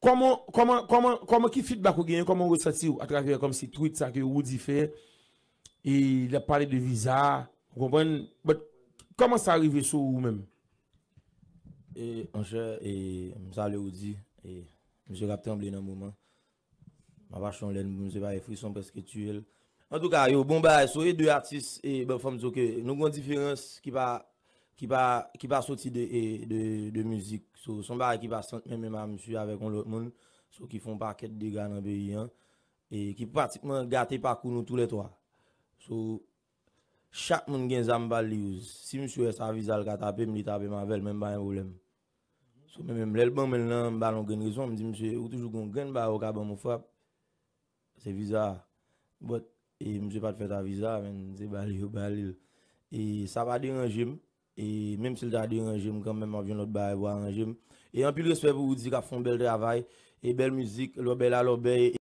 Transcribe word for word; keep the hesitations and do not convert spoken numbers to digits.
Kòman, kòman, kòman, kòman ki feedback ou genyen, kòman ou resanti w atravè kòmsi tweet sa ke Roody fè, e l ap pale de viza, ou konprann? But, kòman sa rive sou ou menm? E, monchè, e, m salye Roody, e, misye k ap tranble nan moman. M ap achte yon lè, misye bay frison prèske tiye l. Antouka, yo, bon bagay, so e de atis, e, bon, fò m di w ke nou gen yon diferans ki pa, ki pa, ki pa soti de, e, de, de mizik. So, se yon bagay ki pa sant menm menm a misye avèk yon lòt moun. So, ki fè yon pakèt dega nan peyi an. E ki pratikman gate pakou nou toulètwa. So, chak moun gen zam pa l li use. Si misye wè sa viza l ka tape m, li tape m avè l, men m pa gen pwoblèm. So, men menm lè l ban mwen l nan, m ba l yon grenn rezon, m di misye, ou toujou gen yon grenn bagay ou ka ban m ou frap. Se viza a. But, e misye pa t fèt a viza, men se ba li yo ba li l. E sa pa deranje m. E menm si l ta deranje m kanmenm, m ap jwenn lòt bagay pou aranje m. E anpil respè pou Roody k ap fè yon bèl travay. E bèl mizik, lòbèy la lòbèy.